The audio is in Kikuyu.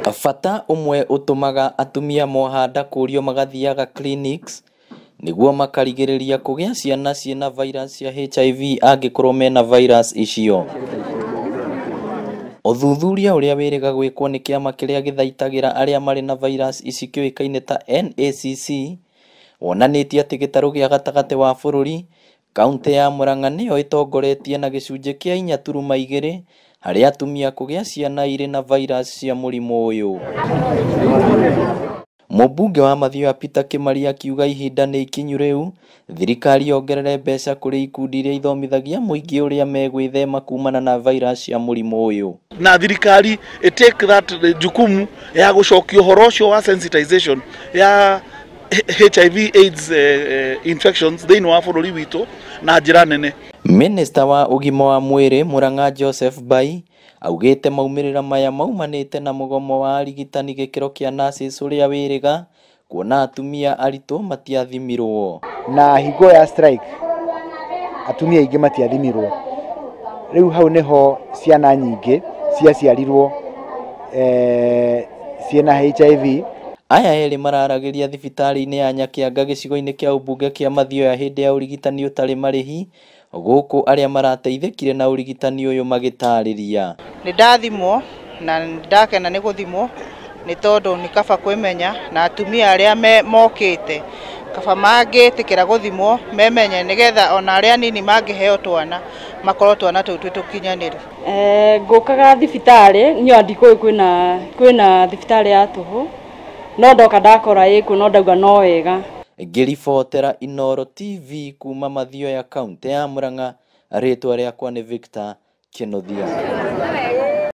Bata ũmwe ũtũmaga atumia moha nda kũrio magathiaga clinics nĩguo makarigĩrĩria kũgĩa ciana ciĩna virus cia HIV angĩkorwo mena virus icio. Ũthuthuria ũrĩa wĩrĩga gwĩkwo nĩ kĩama kĩrĩa gĩthaitagĩra arĩa marĩ na virus ici kĩũĩkaine ta NACC wonanĩtie atĩ gĩtarũ gĩa gatagatĩ wa bũrũri kaunti ya Murang'a nĩyo ĩtongoretie na gĩcunjĩ kĩa 4.2 harĩ atumia kũgĩa ciana irĩ na virus cia mũrimũ ũyũ. Mũmbunge wa Mathioya Peter Kimari akiuga ihinda nĩ ikinyu rĩu thirikari yongerere mbeca kũrĩ ikundi iria ithomithagia mũingĩ ũrĩa megwĩthema kumana na virus cia mũrimũ ũyũ. Na thirikari ĩ take that jukumu ya gũcokia ũhoro ũcio wa sensitization ya HIV AIDS infections thĩinĩ wa bũrũri witũ na njĩra nene. Minista wa ũgima wa mwĩrĩ Murang'a Joseph Bai augĩte maumĩrĩra maya maumanĩte na mũgomo wa arigitani gĩkĩro kĩa nurses ũrĩa wĩrĩga kuona atumia aritũ matiathimirwo. Na hingo ya strike atumia aingĩ matiathimirwo, rĩu hau nĩho ciana nyingĩ ciaciarirwo ciĩna HIV. Aya erĩ mararagĩria thibitarĩ-inĩ ya Nyakianga gĩcigo-inĩ kĩa ũmbunge kĩa Mathioya hĩndĩ ya ũrigitani ũtarĩ marĩhi gũkũ arĩa marateithĩkire na ũrigitani ũyũ magĩtarĩria. Nĩ ndathimwo na ndakena nĩ gũthimwo nĩ tondũ nĩ kaba kwĩmenya, na atumia arĩa mokĩte kaba mangĩtĩkĩra gũthimwo memenye nĩgetha ona arĩa anini mangĩheo twana makorwo twana tũu twĩ tũkinyanĩru. Ngũkaga thibitarĩ niĩ ndikũĩ kwĩna thibitarĩ ya tũhũ no ndoka ndakora ĩkuo no ndauga no wega. Ngĩribotera Inooro TV kuma Mathioya kaunti ya Murang'a, rĩtwa rĩakwa nĩ Victor Kinuthia.